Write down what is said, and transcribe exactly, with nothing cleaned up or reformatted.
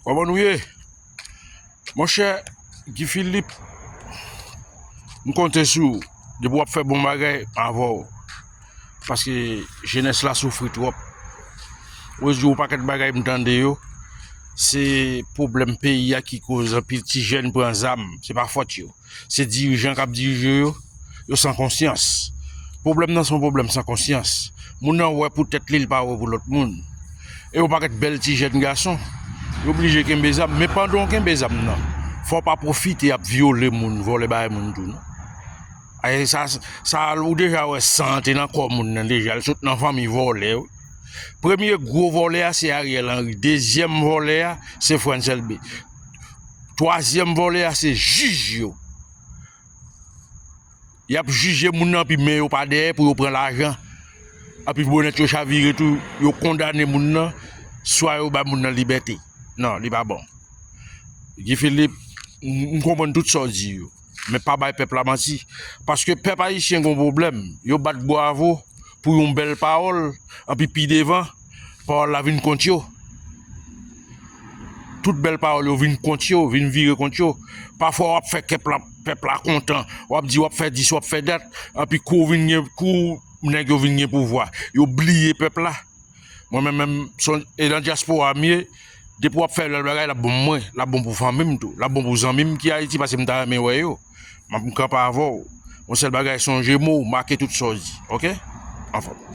Kòman nou ye? Monchè, Guy Philippe, m konte sou ou. Depi w ap fè bon bagay, m avè w. Paske jenès la soufri twòp. Ou di yon pakèt bagay m tande yo, se pwoblèm peyi a ki koz anpil ti jèn pran zam. Se pa fòt yo. Se dirijan k ap dirije yo, yo san konsyans. Pwoblèm nan se yon pwoblèm san konsyans. Moun nan wè pou tèt li, li pa wè pou lòt moun. E yon pakèt bèl ti jèn gason, yo oblije kenbe zam. Men pandan w kenbe zam nan, fò w pa pwofite ap vyole moun, vòlè bagay moun tou, non. Ay, sa, sa, ou deja wè san te nan kò moun nan deja, l sot nan fanmi vòlè, wi. Premye gwo vòlè a, se Ariel Henry. Dezyèm vòlè a, se Frantz Elbé. Twazyèm vòlè a, se jij yo. Y ap jije moun nan, anpi men yo pa dèyè pou yo pran lajan. Anpi bonèt yo chavire tou, yo kondane moun nan, swa yo ba moun nan libète. Non, li pa bon. Guy Philippe, m, m konprann tout sa w di yo. Men pa bay pèp la manti. Paske pèp ayisyen gon pwoblèm. Yo bat bravo pou yon bèl pawòl, anpi pi devan, pawòl la vin kont yo. Tout bèl pawòl yo vin kont yo, vin vire kont yo. Pafwa w ap fè kèp la, pèp la kontan, w ap di w ap fè dis, w ap fè dat, anpi kou w vin gen, kou nèg yo vin gen pouvwa, yo bliye pèp la. Mwen menm, menm, son, e nan dyaspora m ye, depi w ap fè bèl bagay, l ap bon pou mwen, l ap bon pou fanmi m tou, l ap bon pou zanmi m ki Ayiti, paske m ta renmen wè yo. M ap, m kanpe avè w. Yon sèl bagay, sonje mo w, make tout sa w di, oke? Anfòm.